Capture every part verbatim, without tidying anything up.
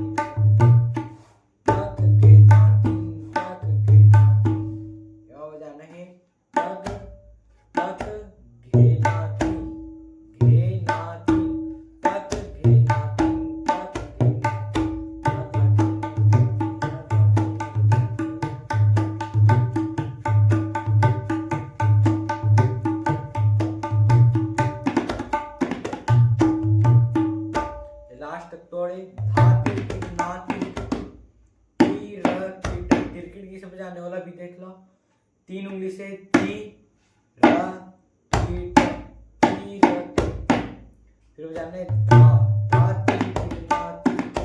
ती, ती, ती। तक घे ना ती, तक घे ना ती। ये बजाना है। तक, तक घे ना ती, घे ना ती। तक घे ना ती, तक घे ना ती। लास्ट तक तोड़े। धा तिरकिट ना तिरकिट। ती र किट। तिरकिट की समझ आने वाला भी देख लो। तीन उंगली से ती र किट, ती र किट। फिर बजाने धा, धा तिरकिट ना तिरकिट।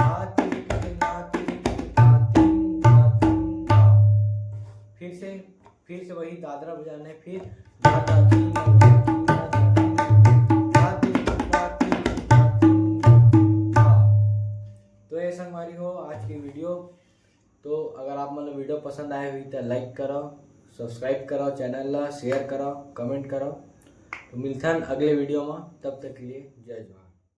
धा तिरकिट ना तिरकिट, धा तिन, धा तिन, धा। फिर से, फिर से वही दादरा बजाना है। फिर धा, धा, तीन, धा, तीन, धा, तीन, धा, तीन, धा, तीन, धा। तो ये संगवारी हो आज की वीडियो। तो अगर आप मन ला वीडियो पसंद आए हुई तो लाइक करो, सब्सक्राइब करो चैनल ला, शेयर करो, कमेंट करो। तो मिलथन अगले वीडियो में, तब तक के लिए जय जोहार।